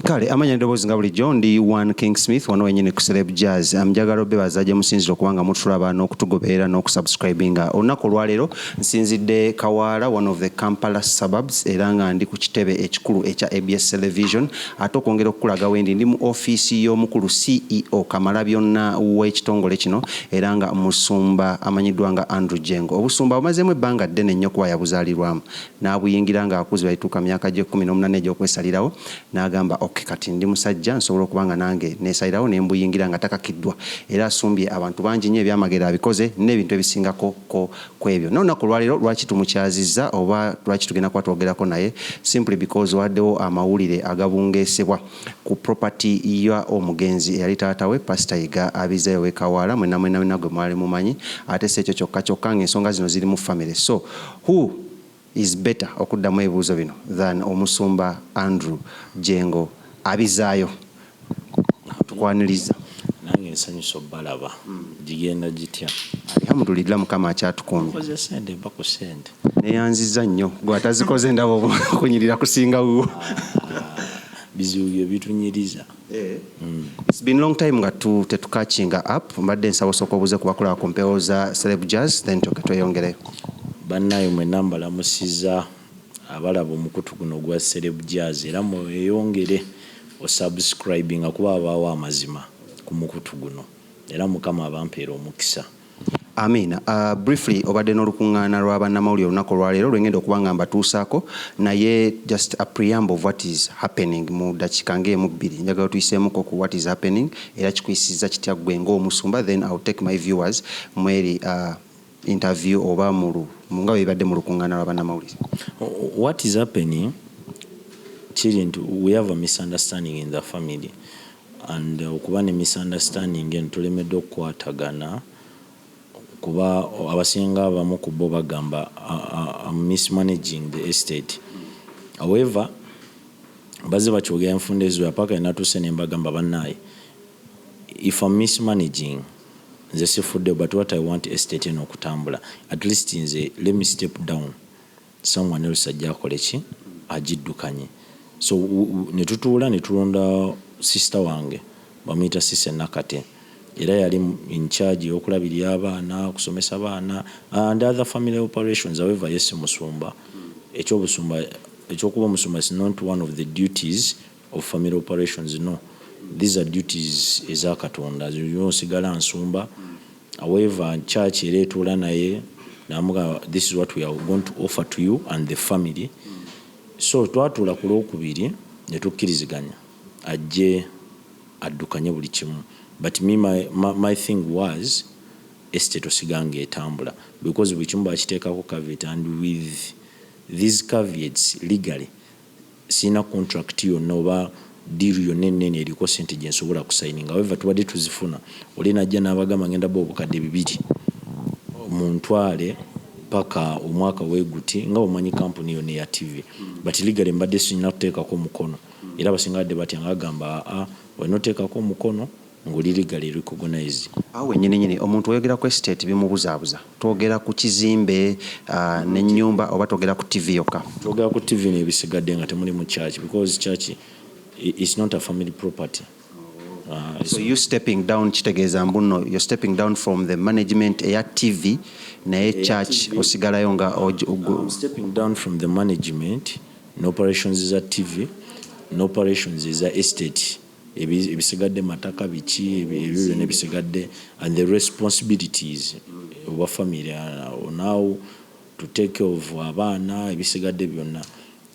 Kale amanya eddoboozi nga bulijjo ndi One King Smith wano wenyini ku Celeb Jazz. Njagala obebaza gye musinzira okuba nga mutulaba n'okutugoberera n'okusubscribinga. Olunaku olwaleero nsinzidde Kawaala, one of the Kampala suburbs, era nga ndi ku kitebe ekikulu ekya ABS Television. Ate okwongera okukulaga wendi, ndi mu ofiisi y'omukulu CEO Kamalabyonna w'ekitongole kino, era nga musumba amanyiddwa nga Andrew Jengo. Obusumba bumazeemu ebbanga ddene nnyo kuba yabuzaalirwamu n'abuyingira ng'akuze, balituuka myaka gy'e18 egy'okwesalirawo, n'agamba, "Ok, kati ndi musajja, nsobola okuba nga nange neesalirawo," ne mbuyingira nga takakiddwa. Era asumbye abantu bangi nnyo, ebyamagero abikoze n'ebintu ebisingako ko ku ebyo. N'olunaku olwaleero lwaki tumukyazizza oba lwaki tugenda kuba twogerako naye? Simply because waddewo amawulire agabungeesebwa ku property ya omugenzi eyali taata we, Pastor Yiga Abizayo w'e Kawaala, mwenna mwenna mwenna gwe mwali mumanyi. Ate si ekyo kyokka kyokka, ng'ensonga zino ziri mu family, so who is better okuddamu ebibuuzo bino than omusumba Andrew Jengo Abizaayo? Tukwaniriza. Nange nsanyusa obbalaba. Gigenda gitya? Alhamdulillah, Mukama akyatukuumye. Koze sente, mpa ku sente. Neyanziza nnyo. Gwe atazikoze, ndaba okunyirira kusinga wuwo. Bizibu bye bitunyiriza. It's been long time nga tetucatchinga up. Mbadde nsaba osooka obuze ku bakulaba ku mpewo za Celeb Jazz, then toke tweyongereyo. Bannaye mwenna mbalamusiza abalaba omukutu guno ogwa Celeb Jazz, era mweyongere osubscribinga kuba abaawo amazima ku mukutu guno, era Mukama abampeera omukisa. Amiina. Briefly, obadde n'olukuŋŋaana lwa bannamawulire olunaku olwaleero lwengenda okuba nga mbatuusaako, naye just a preamble of what is happening mu dakiika ng'emu bbiri. Njagala tuyiseemuko ku what is happening era kikuyisizza kitya ggwe ng'omusumba, then I will take my viewers mweri interview oba nga bwe bibadde mu lukuŋŋaana lwa bannamawulire. What is happening kiri nti we have a misunderstanding in the family, and okuba ne misunderstanding eno tulemedde okukwatagana, kuba abasinga abamu ku bo bagamba I'm mismanaging the estate. However, bazze bakyogera enfunda ezo paka enatuuse ne mbagamba, "Bannaaye, if I'm mismanaging, nze sifudde, but what I want, estate eno okutambula. At least nze let me step down, someone else ajja akole ki, agiddukanye." So ne tutuula ne tulonda sister wange, bamuyita Sise Nakate, era yali in charge y'okulabirira abaana, okusomesa abaana and other family operations. However, ye si musumba. Ekyobusumba, ekyokuba omusumba is not one of the duties of family operations. No, these are duties eza Katonda. Osigala nsumba. However, church era etuula naye namugamba, "This is what we are going to offer to you and the family." So twatuula ku Lwokubiri ne tukkiriziganya ajje addukanye buli kimu. But me, my thing was estate osiganga etambula, because buli kimu bakiteekako caveat, and with these caveats, legally sirina contract yonna oba deal yonna ennene eriko sente gye nsobola kusayininga. However, tubadde tuzifuna, oli najja n'abagamba, "Ngenda ba 2000 muntwale paka omwaka weguti," nga omanyi kampuni yonna eya TV. But legally mbadde sirina kuteekako mukono, era abasinga badde batya nga bagamba, "Aa, olina oteekako omukono ng'oli legally recognized." Awo wennyini nyini, omuntu oyogera ku estate bimubuzaabuza. Twogera ku kizimbe n'ennyumba oba twogera ku TV yokka? Twogera ku TV n'ebisigadde nga temuli mu church, because church is not a family property. So you stepping down kitegeeza mbu nno you're stepping down from the management eya TV, naye church TV. osigalayo nga I'm stepping down from the management ne operations za TV ne operations eza estate. Ebisigadde, mataka, biki, ebyo byonna ebisigadde and the responsibilities oba family, now to take care of abaana, ebisigadde byonna,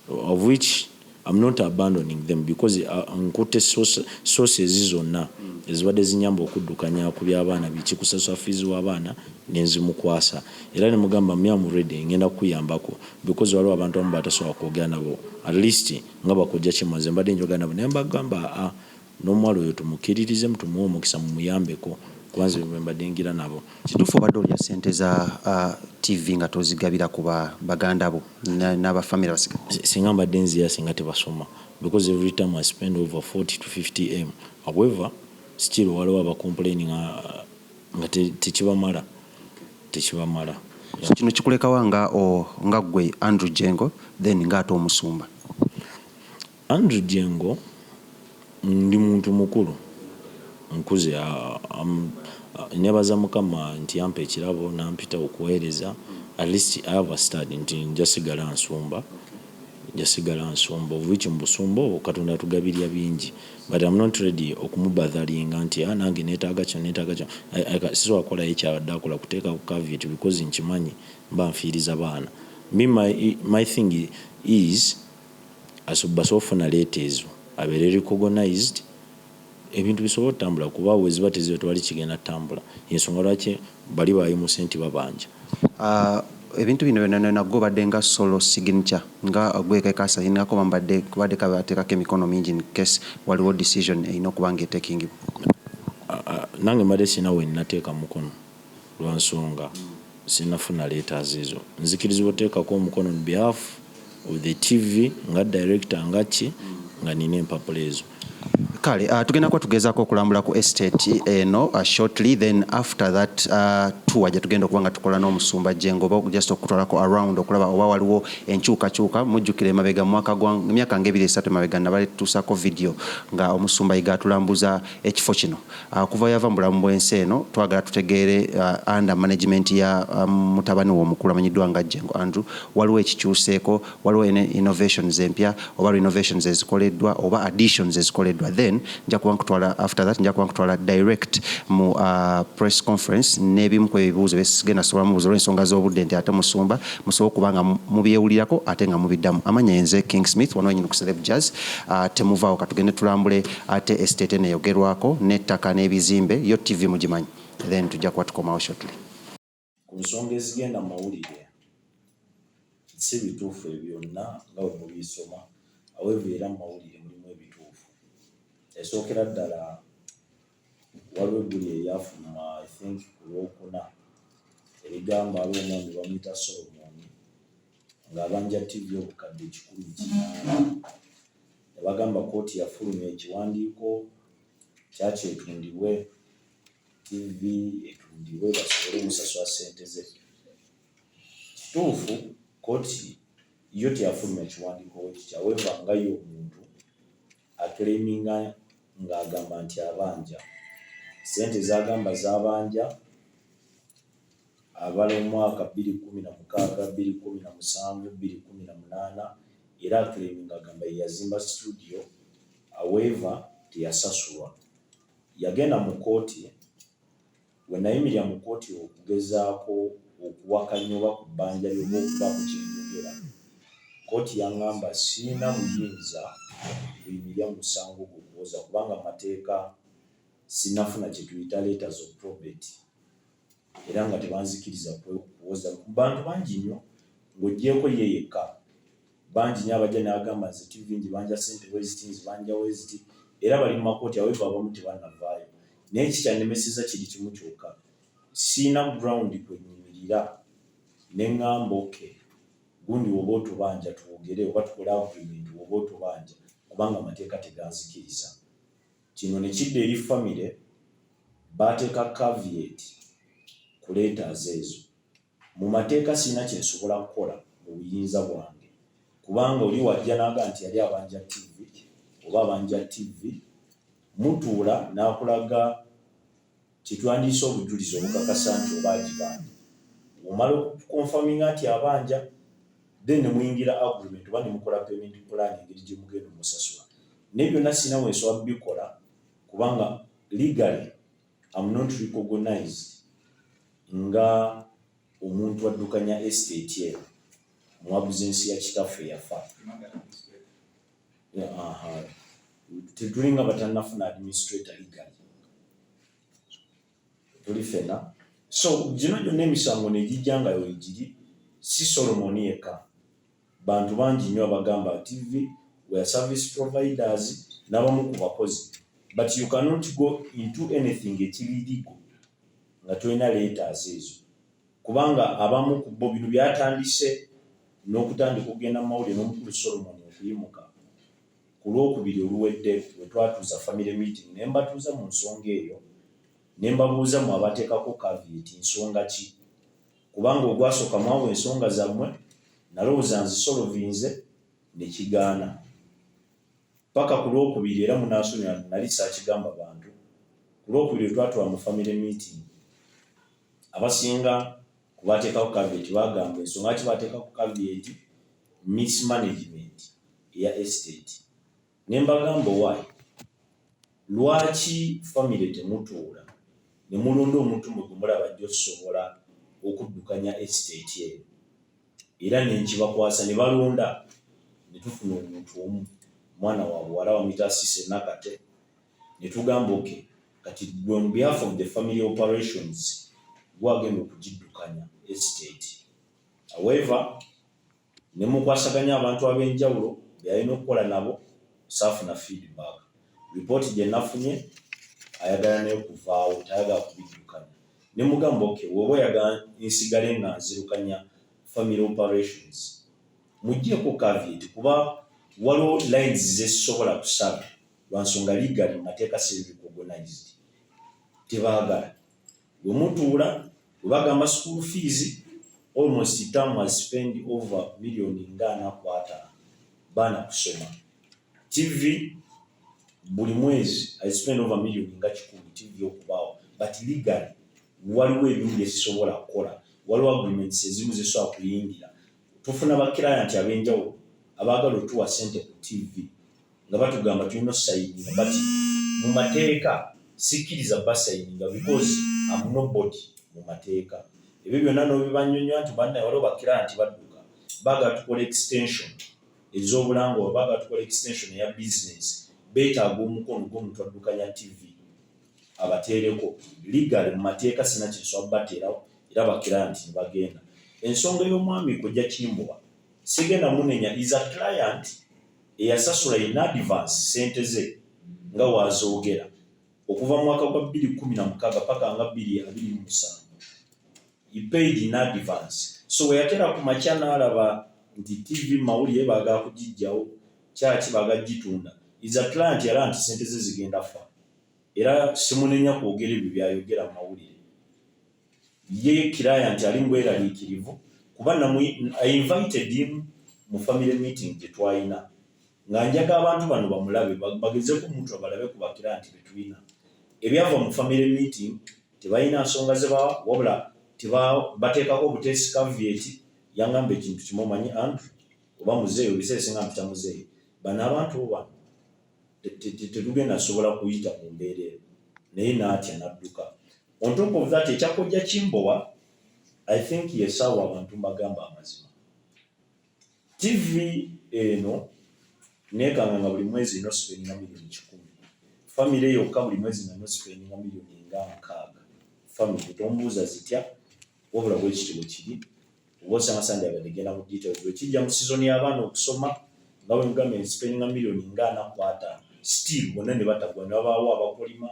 of which I'm not abandoning them, because nkutte sources zonna ezibadde zinyamba okuddukanya ku by'abaana, biki, kusasula fees w'abaana, nenzimukwasa. Era nemugamba, "Me, am ready, ngenda kukuyambako," because waliwo abantu abamu batasobola kwogera nabo, at least nga bakojja kimaze mbadde njogera nabo, naye mbagamba, "Ah, n'omuwala oyo tumukkiririzemu, tumuwe omukisa, mumuyambeko," kuba nze bwe mbadde ngira nabo. Kituufu obadde olya sente za TV nga tozigabira ku baganda bo n'abafamire abasigadde? Singa mbadde nziya, singa tebasoma, because every time I spend over 40 to 50 M. However, still waliwo abacomplaining nga tekibamala, tekibamala. So kino kikulekawa nga ggwe Andrew Jengo, then ng'ate omusumba? Andrew Jengo. Ndi muntu mukulu, nkuze. Nebaza Mukama nti yampa ekirabo nampita okuweereza. At least I have a start nti njasigala nsumba, njasigala nsumba, of which mu busumba obwo Katonda atugabirya bingi, but I'm not ready okumubotheringa nti, "Ah, nange neetaaga kino, neetaaga kino." Sisobola kukolayo kyabadde akola, kuteekako caveat, because nkimanyi mba nfiiriza baana. Me, my thing is basobola ofuna letter ezo, abeere recognized, ebintu bisobole otambula, kuba weziba teziba tewali kigenda ttambula. Ensonga lwaki bali bayimuse nti babanja. Ebintu bino byonna byonna gwe obadde nga sole signature, nga gwekekasayinako, bambadde kubadde kabateekako emikono mingi in case waliwo decision erina okuba nga etekingibwa? Nange mbadde sirina we nnateeka mukono lwa nsonga sinafuna letters ezo. Nzikirizibwa oteekako omukono on behalf of the TV nga director, nga ki, nga nina empapula ezo. Kale tugenda kuba tugezaako okulambula ku estate eno shortly. Then after that tour gye tugenda okuba nga tukola n'omusumba Jengo, oba just okutwalako around okulaba oba waliwo enkyukakyuka. Mujjukira emabega mu mwaka gwa emyaka ng'ebiri esatu emabega nabatuusaako video nga omusumba Yiga atulambuza ekifo kino. Okuva yava mu bulamu bw'ensi eno, twagala tutegeere under management ya mutabani we omukulu amanyiddwa nga Jengo Andrew, waliwo ekikyuseeko, waliwo innovations empya oba renovations ezikoleddwa oba additions ezikoleddwa. Then nja kuba nkutwala, after that nja kuba nkutwala direct mu press conference n'ebimu ku ebibuuzo byesigenda sobola mubuuza olw'ensonga z'obudde, nti ate musumba musobole okuba nga mubyewulirako ate nga mubiddamu. Amanya enze King Smith, wano wenyini ku Celeb Jazz. Temuvaawo, katugende tulambule ate estate eno eyogerwako n'ettaka n'ebizimbe. Yo TV mugimanyi. Then tujja kuba tukomawo shortly. Ku nsonga ezigenda mu mawulire, si bituufu byonna nga bwe mubisoma. However, era mu mawulire mulimu ebituufu. Esookera ddala, waliwo eggulire eryafuluma, I think ku Lwokuna, erigamba waliwo omwami bamuyita Solomon ng'abanja TV obukadde 180. Ne bagamba kkooti yafulumya ekiwandiiko kyaki etundibwe, TV etundibwe basobole omusasula ssente ze. Kituufu, kkooti yo teyafulumya kiwandiiko bwe kityo. However, nga ye omuntu aclaiminga ng'agamba nti abanja ssente z'agamba z'abanja, abala omwaka 2016, 2017, 2018, era aclaiminga agamba ye yazimba studio. However, teyasasulwa. Yagenda mu kkooti. We nayimirira mu kkooti okugezaako okuwakanya oba ku bbanja lye oba okubaako kye njogera, kkooti yaŋŋamba sirina buyinza buyimirira mu musango ogwo okuwoza, kubanga mu mateeka sinnafuna kye tuyita letters of probate, era nga tebanzikiriza kuwoza. Bantu bangi nnyo, ng'oggyeeko ye yekka, bangi nnyo abajja n'agamba nze TV ngibanja ssente bweziti, nzibanja bweziti, era bali mu makooti. However, abamu tebannavaayo. Naye kikyannemeseza kiri kimu kyokka: siina ground kwe nnyimirira ne ŋŋamba, "Okay, gundi, woba otubanja twogere oba tukole agreement, woba otubanja," kubanga amateeka teganzikiriza. Kino ne kidda eri famire, baateeka caveat ku letters ezo. Mu mateeka sirina kye nsobola kukola mu buyinza bwange, kubanga oli wajja n'agamba nti yali abanja TV oba abanja TV, mutuula n'akulaga kyetwandiise obujulizi obukakasa nti oba agibanja. Omala okuconfirminga nti abanja, then ne muyingira agreement oba ne mukola payment plan, engeri gye mugenda omusasula. Naye byonna sirina we nsobola kubikola, kubanga legally am not recognized nga omuntu addukanya estate eno mu absence ya kitaffe yafa. Tetulinga batannafuna administrator legally, tuli ffenna. So gino gyonna emisango negijja nga wegiri. Si Solomon yekka, bantu bangi nnyo abagamba TV were service providers n'abamu ku bakozi, but you cannot go into anything ekiri legal nga tolina letters ezo, kubanga abamu ku bo bino byatandise n'okutandika okugenda mu mawulire n'omukulu Solomon okuyimuka. Ku Lwokubiri oluwedde we twatuuza family meeting, ne mbatuuza mu nsonga eyo, ne mbabuuza, mu abateekako caveat nsonga ki? Kubanga ogwasooka mwawa ensonga zammwe, nalowooza nzisolvinze, ne kigaana. Paka ku Lwokubiri, era munansonyiwa, nali saakigamba bantu. Ku Lwokubiri twatula mu family meeting, abasinga kubateekako caveat bagamba ensonga ki bateekako caveat, mismanagement eya estate. Ne mbagamba, why, lwaki family temutuula ne mulonda omuntu mwe gwe mulaba ajja okusobola okuddukanya estate eno? Era nenkibakwasa ne balonda, ne tufuna omuntu omu, mwana wa buwala, bamuyita Sise Nakate. Ne tugamba, "Okay, kati gwe, on behalf of the family operations, gwagenda okugiddukanya estate." However, ne mukwasaganya abantu ab'enjawulo byalina okukola nabo, saafuna feedback. Report gye nafunye, ayagala naye kuvaawo, tayagala kubiddukanya. Ne mugamba, "Okay, woba oyagala nsigale nga nzirukanya family operations, muggyeko caveat, kuba waliwo lines zezisobola kusala lwansonga legally mu mateeka siri recognized." Tebaagala. Bwe mutuula, bwe bagamba school fees, almost term has spend over miliyoni nga 450 baana kusoma. TV buli mwezi I spend over miliyoni nga 100 TV okubaawo, but legally waliwo ebimu byezisobola kukola, waliwo agreements ezimu zesobola kuyingira. Tufuna ba client ab'enjawulo abaagala otuwa sente ku TV nga batugamba tulina osayininga, but mu mateeka sikkiriza basayininga because am nobody mu mateeka. Ebyo byonna n'obibanyonyola nti bannaye, waliwo ba client badduka baagala tukola extension ez'obulango, oba baagala tukola extension eya business, beetaaga omukono gw'omuntu addukanya TV abateereko. Legally mu mateeka sina kinsobola bateerawo, era ba client ne bagenda. Ensonga y'omwami Kojja Kimbowa, sigenda munenya, is a client eyasasula in advance sente ze nga wazoogera okuva mu mwaka gwa 2016 paka nga 2027. He paid in advance, so we yatera ku makya n'alaba nti TV mawulire baagala kugijjawo, kyaki baagala gitunda, is a client yalaba nti sente ze zigenda fa, era simunenya kwogera ebyo byayogera mu mawulire. Ye client ali mbweraliikirivu kuba I invited him mu family meeting gye twalina nga njaga abantu bano bamulabe, bagezeko omuntu balabe ku ba client betulina. Ebyava mu family meeting, tebalina nsonga ze bawa, wabula bateekako obuteesi caveat. Yangamba ekintu kimu, "Omanyi Andrew, oba muzeeyo, ebiseera ebisinga mpita muzeeyo, bano abantu bano tetugenda sobola kuyita mu mbeera eno." Naye n'atya n'adduka. On top of that, ekyakojja Kimbowa, I think yesaawa abantu mbagamba amazima. TV eno nekanga nga buli mwezi ino spendinga miliyoni 100, family yokka buli mwezi nga nospendinga miliyoni nga 60 family. Tombuuza zitya, wabula bwekiti bwe kiri. Oba osanga sandyagadde genda mu details. Bwekijja mu season y'abaana okusoma, nga bwe mugambye, nspendinga miliyoni nga 450, still bonna ne batagwa, ne babaawo abakolima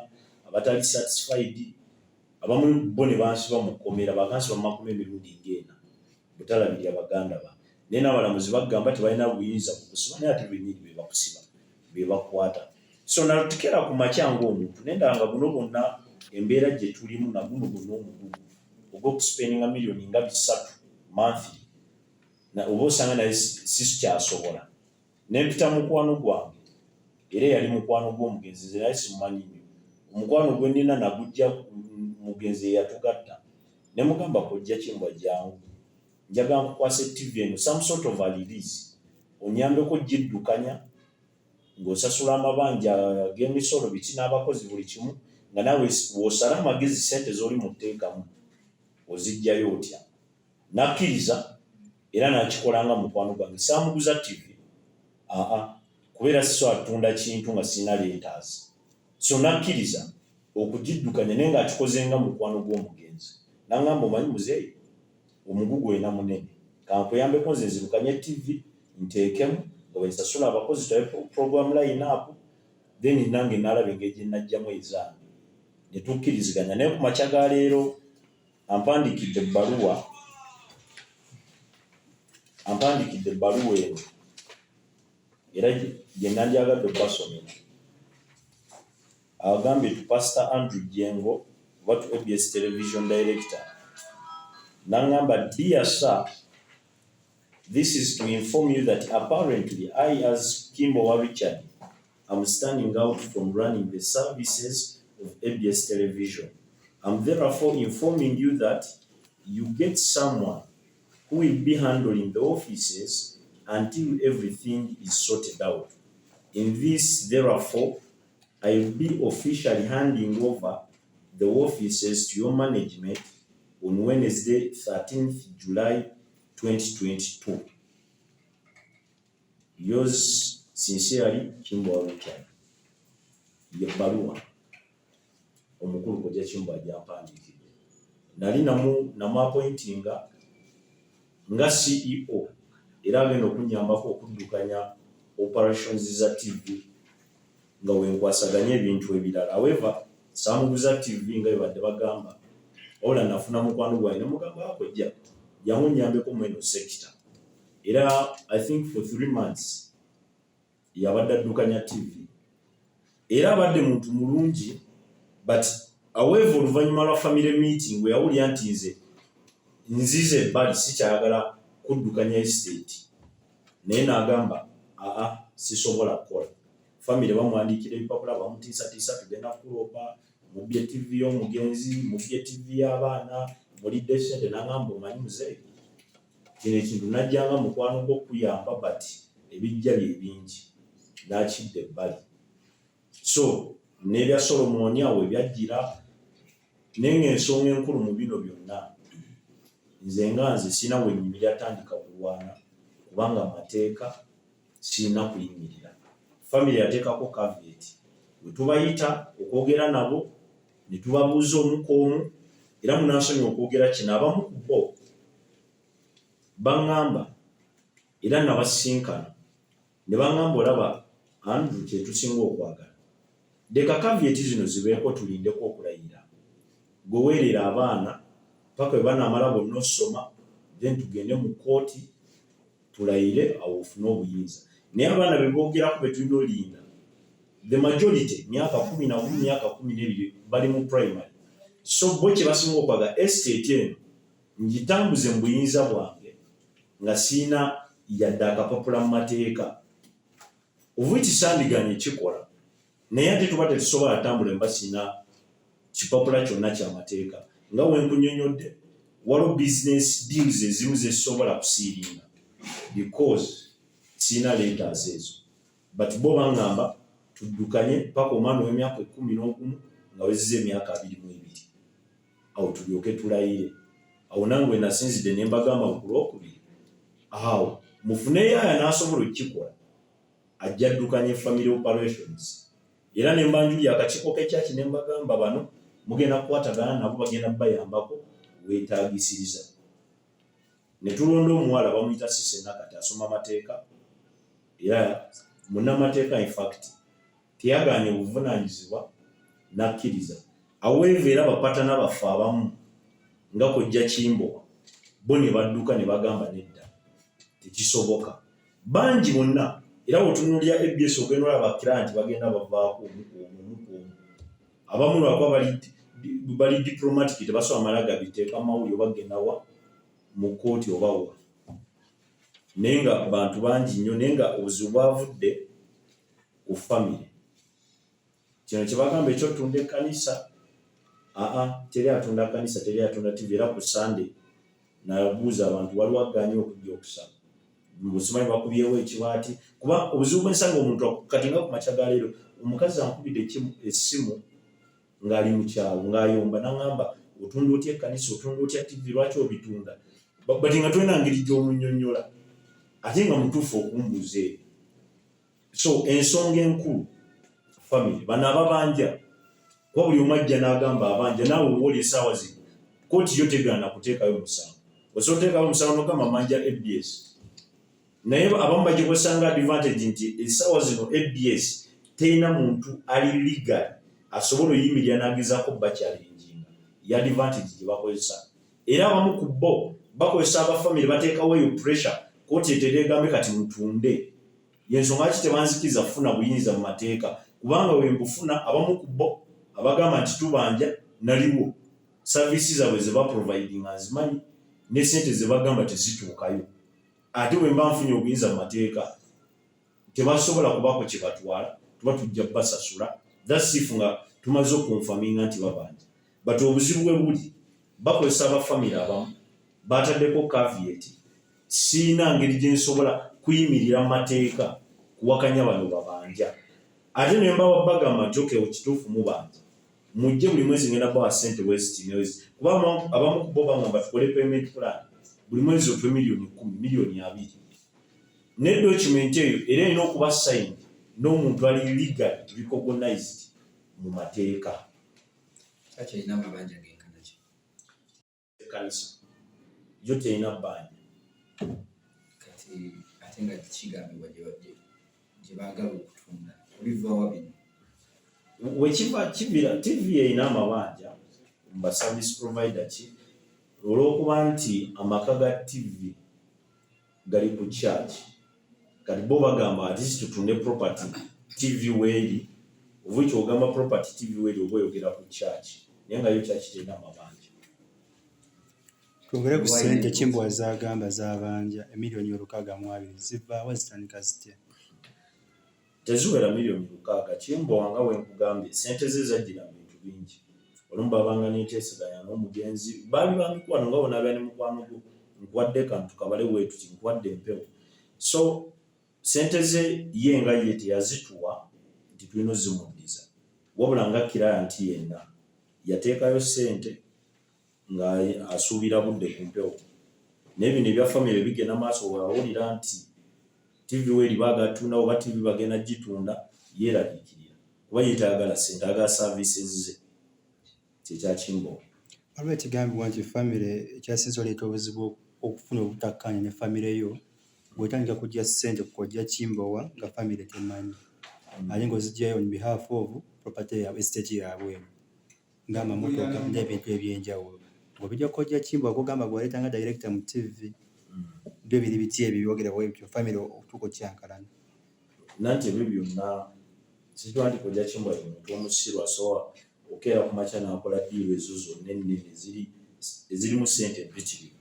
abatali satisfied. Abamu bo ne bansiba mu kkomera, bakansiba mu makumi emirundi ng'ena butalabirira baganda ba. Naye n'abalamuzi bagamba tebalina buyinza kukusiba, naye ate bennyini be bakusiba, be bakwata. So natukeera ku makya ng'omuntu nendaba nga buno bwonna embeera gye tulimu, naguno gwonna omugugu ogw'okuspendinga miliyoni nga 300 monthly, oba osanga naye sikyasobola. Nempita mukwano gwange, era eyali mukwano gw'omugenzi, nze naye simumanyi nnyo, omukwano gwe nnina nagujja mugenzi eyatugatta. Ne mugamba, "Kojja Kimbwa, jangu, njagala nkukwasa TV eno, some sort of a release, onyambeko giddukanya ng'osasula amabanja g'emisolo, biki, n'abakozi, buli kimu, nga naawe bw'osala amagezi sente z'oli mu tteekamu ozijjayo otya." Nakkiriza era nakikola nga mukwano gwange. Saamuguza TV, aa, kubeera sisobola tunda kintu nga sirina letters. So nakkiriza okugiddukanya, naye ng'akikoze nga mukwano gw'omugenzi. Naŋŋamba, "Omanyi muzeeyi, omugugu olina munene, kankuyambeko nze nzirukanye TV, nteekemu nga bwe nsasula abakozi, tulabe program line up, then nange naalaba engeri gye najjamu ezange." Ne tukkiriziganya. Naye ku makya ga leero ampandiikidde ebbaluwa, ampandiikidde ebbaluwa eno era gye nandyagadde okubasomera. Agambye, "To Pastor Andrew Jengo oba to ABS Television Director." N'aŋŋamba, "Dear sir, this is to inform you that apparently I, as Kimbowa Richard I'm standing out from running the services of ABS Television. I'm therefore informing you that you get someone who will be handling the offices until everything is sorted out. In this, therefore, I will be officially handing over the offices to your management on Wednesday, 13th July 2022. Yours sincerely, Kimbowa Richard. Ye bbaluwa omukulu Kojja Kimbowa gy'ampandiikidde. Nali namu appointinga nga CEO era agenda okunnyambako okuddukanya operations za TV nga wenkwasaganya ebintu ebirala. However, saamuguza TV nga bwe badde bagamba, wabula nafuna mukwano gwange ne mugamba, "Kojja, jangu nnyambeko mu eno sector." Era I think for 3 months yabadde addukanya TV. Era abadde muntu mulungi, but however, oluvannyuma lwa family meeting bwe yawulira nti nze nzize ebbali, sikyayagala kuddukanya estate, naye n'agamba, "Aa, sisobola kukola." Family bamuwandiikira ebipapula, bamutiisatiisa, "Tugenda kukuloopa, mubbye TV y'omugenzi, mubbye TV y'abaana, mulidde ssente." N'agamba, "Omanyi muzeeyi, kino ekintu najjanga mukwano gw'okuyamba, but ebijja bye bingi." N'akidda ebbali. So n'ebya Solomoni awo ebyajjira. Naye ng'ensonga enkulu mu bino byonna, nze nga nze sirina we nnyimirira tandika kulwana, kubanga amateeka sirina kuyimirira. Family yateekako caveat, bwe tubayita okwogera nabo ne tubabuuza omu ku omu. Era munansonyiwa okwogera kino, abamu ku bo baŋŋamba, era nabasinkana ne baŋŋamba, "Olaba Andrew, kyetusinga okwagala, leka caveat zino zibeeko, tulindeko okulayira, gwe weerera abaana paka bwe banaamala bonna osoma, then tugende mu kkooti tulayire, awo ofune obuyinza." Naye abaana be boogerako be tulina olinda, the majority myaka 11, myaka 12, bali mu primary. So bo kye basinga okwagala, estate eno ngitambuze mu buyinza bwange nga siina yadde akapapula mu mateeka, of which sandiganye kikola, naye ate tuba tetusobola tambula mba siina kipapula kyonna kyamateeka. Nga wenkunyonyodde, waliwo business deals ezimu zesobola kusealinga because siina letters ezo, but bo baŋŋamba tuddukanye paka omwana ow'emyaka 11 nga weziza emyaka 22, awo tulyoke tulayire. Awo nange we nasinzidde ne mbagamba ku Lwokubiri, awo mufuneyo aya n'asobola okukikola, ajja addukanye family operations. Era ne mbanjuli akakiiko k'ekyaki ne mbagamba, bano mugenda kukwatagana nabo, bagenda bayambako weetaagisiriza. Ne tulonda omuwala bamuyita Sise Nakati, asoma amateeka era munnamateeka. Infact teyagaanye buvunaanyizibwa, n'akkiriza. Aweeva era bapatana baffe abamu nga Kojja Kimbowa, bo ne badduka ne bagamba, "Nedda, tekisoboka." Bangi bonna, era bw'otunuulira ABS, ogenda olaba client bagenda bavaako omu ku omu, omu ku omu. Abamu lwakuba bali diplomatic, tebasobola mala gabiteeka mawuli oba genda wa mu kkooti oba wa, naye nga bantu bangi nnyo. Naye nga obuzibu bwavudde ku family. Kino kye bagamba ekyotunda ekkanisa, aa, teri atunda kkanisa, teri atunda TV. Era ku Sande nabuuza abantu, waliwo aganye okujja okusaba, musimanyi bakubyewo ekibaati. Kuba obuzibu bwensanga omuntu kati nga ku makya ga leero, omukazi ankubidde essimu ng'ali mu kyalo ng'ayomba, naŋŋamba, "Otunda otya ekkanisa? Otunda otya TV? Lwaki obitunda?" But nga tolina ngeri gy'omunnyonnyola, ate nga mutuufu okumbuuza ebyo. So ensonga enkulu, family bano ababanja, kuba buli omu ajja n'agamba abanja. Naawe wooli essaawa zino kooti yo tegaana kuteekayo musango, osobola oteekayo omusango nogamba manja ABS. Naye abamu bagikozesanga advantage nti essaawa zino ABS terina muntu ali legal asobola oyimirira n'agezaako bachallenginga. Ye advantage gye bakozesa. Era abamu ku bo bakozesa abafamily, bateekawo eyo pressure, kooti etere egambe kati mutunde. Yensonga lwaki tebanzikiriza kufuna buyinza mu mateeka, kubanga wembufuna, abamu ku bo abagamba nti tubanja naliwo, service zaabwe ze baprovidinga nzimanyi, ne sente ze bagamba tezituukayo. Ate bwe mba nfunye obuyinza mu mateeka, tebasobola kubaako kye batwala. Tuba tujja basasula. That's if nga tumaze okuconfirminga nti babanja. But obuzibu bwe buli, bakozesa abafamire abamu bataddeko caveat. Siina ngeri gye nsobola kuyimirira mu mateeka kuwakanya bano babanja, ate ne mbawa bagamba nti okay, kituufu mubanja, mujje buli mwezi ngenda bawa sente weziti newezi, kuba abamu ku bo bagamba tukole payment plan, buli mwezi otwe 10 miliyoni, 20 miliyoni. Ne document eyo era erina okuba signed n'omuntu ali legal recognized mu mateeka. Church erina amabanja genkana ki? Ekkanisa yo terina bbanja. Kati ate nga kigambibwa gye baagala okutunda, bivawa bino? Wekiva kivira TV erina amabanja ba service provider ki, olw'okuba nti amaka ga TV gali ku church. Kati bo bagamba ati si tutunde property TV weeri, oba kyogamba property TV weeri, oba oyogera ku church, naye nga yo church terina amabanja. Twogere ku ssente Kimbowa z'agamba z'abanja, 662 miliyoni, zivaawa, zitandika zitya? Teziwera 6 miliyoni. Kimbowa nga wenkugambye, sente ze zajjira mu bintu bingi. Olumu babanga nenteeseganya n'omugenzi, baali ba mikwano, nga bonaabya ne mukwano gwo, nkuwadde kantu kabale weetuti, nkuwadde empewo. So sente ze ye nga ye teyazituwa nti tulina ozimuddiza, wabula nga client yenna yateekayo sente nga asuubira budde ku mpewo. Naye bino ebya famire bigenda maaso. Wawulira nti TV weeri bagatunda oba TV bagenda gitunda, yeeraliikirira kuba ye tayagala sente, ayagala services ze. Kyekyakimbowa. Waliwo ekigambibwa nti famire ekyasinze oleeta obuzibu okufuna obutakkaanya ne famire yo, bw'otandika kuggya ssente ku kojja Kimbowa nga famire temanyi, ate ng'oziggyayo on behalf of property yaabwe, estate yaabwe eno, ng'amamotoka n'ebintu ebyenjawulo, ng'obijja kojja Kimbowa gogamba gw'oleeta nga director mu TV. Byo biri biti ebyo byogera bwebityo, famire okutuuka okyankalana? Nanti ebyo byonna sikitwa nti kojja Kimbowa ye muntu omusiru asobola okeera ku makya n'akola deal ezo zonna ennene ezirimu ssente empitirivu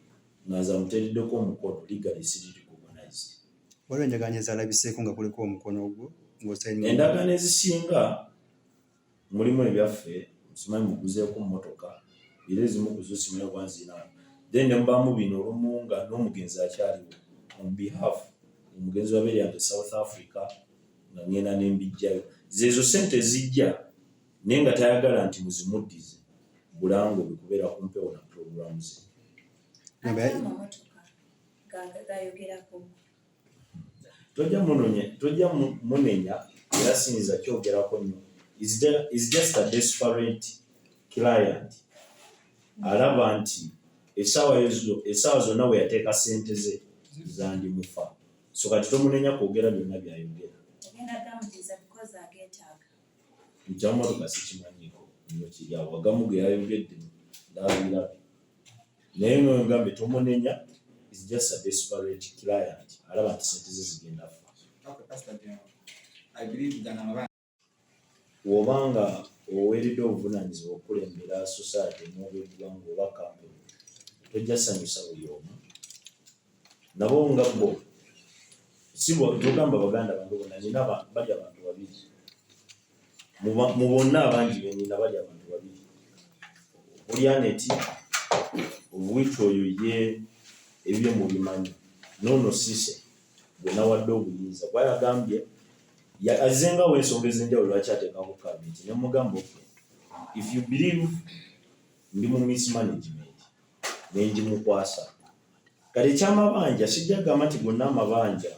nga nze amuteereddeko omukono, legally siri recognized. Waliwo endagaano ezalabiseeko nga kuliko omukono gwo ng'osayininga? Endagaano ezisinga mulimu ebyaffe, simanyi muguzeeko mmotoka, era ezimu ku zo simanyi oba nzina. Then ne mubaamu bino olumu nga n'omugenzi akyaliwo, on behalf omugenzi wabeeryange South Africa, nga ngenda nembijjayo. Zeezo sente zijja naye nga tayagala nti muzimuddize bulango bikubeera ku mpewo na program ze. Gamba Ate amamotoka gayogerako? Tojja munenya, era siyinza kyogerako nnyo. Is just a desperate client alaba nti essaawa zonna we yateeka sente ze zandimufa. So kati tomunenya kwogera byonna byayogera. Ogenda gamudiza because ageetaaga? Ekyamotoka sikimanyiiko nnyo, kiri awo, agamu ge yayogedde ndabirabe, naye ngambe tomunenya, is just a desperate client alaba nti sente ze zigenda fa. Okay, Pastor General. I believe gano amabanja Bw'obanga oweereddwa obuvunaanyizibwa okukulembera society n'oba eggwanga oba kampuni, tojja sanyusa buli omu. Nabo nga bo si togamba baganda bange bonna nina, bali abantu babiri mu bonna abangi benina, bali abantu babiri okuli Aneti obuwiiki oyo ye ebyo mubimanyi, noono Sise gwe nawadde obuyinza, kuba yagambye azzengawo ensonga ez'enjawulo lwaki ateekako caveat. Ne mugamba, okay, if you believe ndi mu mismanagement, nengimukwasa. Kati ekyamabanja sijja kugamba nti gonna amabanja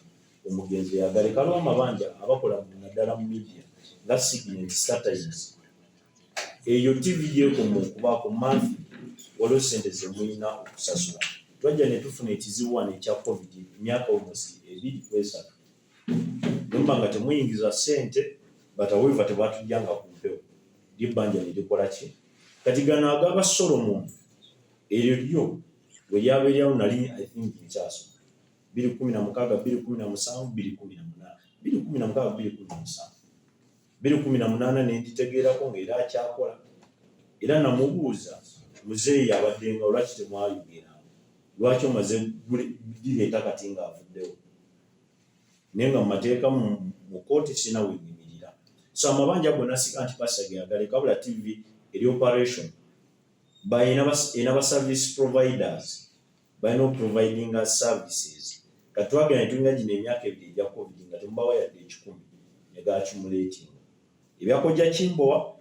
omugenzi yagaleka. Aliwo amabanja abakola naddala mu media nga Signet, StarTimes, eyo TV gyekoma okubaako monthly waliwo sente zemulina okusasula. Twajja ne tufuna ekizibu wano ekya COVID emyaka almost 2 ku 3, nemba nga temuyingiza sente, but however tebatujjanga ku mpewo, lyebbanja ne likola ki. Kati gano agaba Solomon, eryo lyo bwe lyabeeryawo nali I think nkyasoma 2016, 2017, 2018, 2016, 2017, 2018, nenditegeerako ng'era akyakola. Era namubuuza, muzeeyi abaddenga lwaki temwayogeranga, lwaki omaze gireeta kati ng'avuddewo? Naye nga mu mateeka mu kooti sina wenyimirira. So amabanja gonna sika nti pasita geyagaleka, wabula TV eri operation erina ba service providers, balina okuprovidinga services. Kati twagenda netulina gino emyaka 2 egya COVID nga temubawa yadde 100, ne gaaccumulatinga. Ebyakojja Kimbowa.